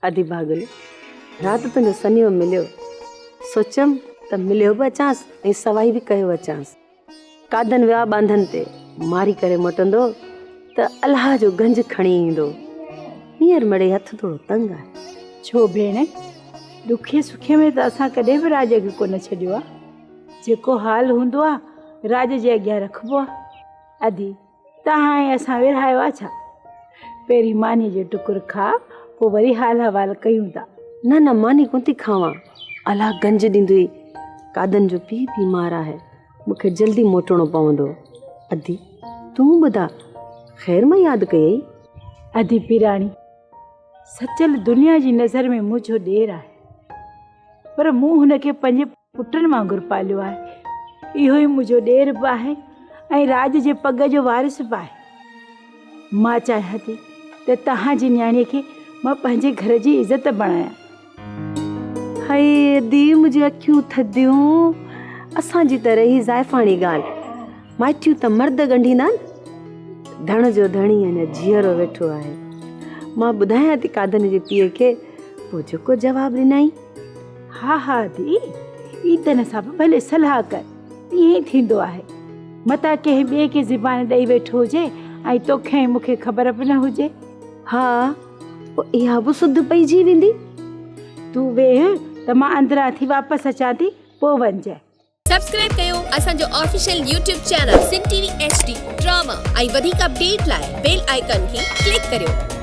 ادي ڀاڳل، رات تنهنجو سنيهو مليو. سوچيم ته مليو به اچانس ۽ سوائي به ڪيو اچانس. قادن ويا ٻانڌن تي، ماري ڪري موٽندو ته الله جو گنج کڻي ايندو. هينئر مڙئي هٿ ٿورو تنگ آهي. ڇو ڀيڻ، ڏکي سکي ۾ ته اسان ڪڏهن به راڄ کي ڪونه ڇڏيو آ. جيڪو حال هوندو آ، راڄ جي اڳيان رکبو آ. ادي، توهان ۽ اسان ورهايو آ ڇا؟ پهرين مانيء جو ٽڪر کاء، پوء وري حال احوال ڪيون ٿا. نه نه ماني ڪونه ٿي کاوان، الله گنج ڏيندوئي. قادن جو پيء بيمار آهي، مون کي جلدي موٽڻو پوندو. ادي، تون ٻڌاء، خير مان ياد ڪيئي؟ ادي پيراڻي، سچل دنيا جي نظر ۾ منهنجو ڏير آهي. پر مون هن کي پنهنجي پٽن وانگر پاليو آهي. اهو ئي منهنجو ڏير به آهي ۽ راڄ جي پڳ جو وارث به آهي. مان چاهيان ٿي ته توهان جي نياڻيء کي مان پنهنجي گهر جي عزت بڻايان. هائي ادي منهنجون اکيون ٿڌيون. اسان جي ته رهي زائفاڻي ڳالهه. مائٽيون ته مرد ڳنڍيندا نه. ڌڻ جو ڌڻي اڃا جيئرو ويٺو آهي. مان ٻڌايان ٿي قادن جي پيء کي پوء جيڪو جواب ڏنائين. ها ها ادي، عيدن سان به ڀلي صلاح ڪر، ائين ئي ٿيندو آهي. متان ڪنهن ٻئي کي زبان ڏئي ويٺو هجي ۽ توکي ۽ مون کي خبر به نه هجي. ها، پوء اها به سڌ پئجي ويندي. تون ويهه ته مان اندران ٿي واپس اچان ٿي، پوء وڃجانء. سبسڪرائب ڪيو اسان جو official YouTube channel Sindh T V H D drama ۽ وڌيڪ اپڊيٽ لاء بيل آئيڪان کي ڪلڪ ڪريو.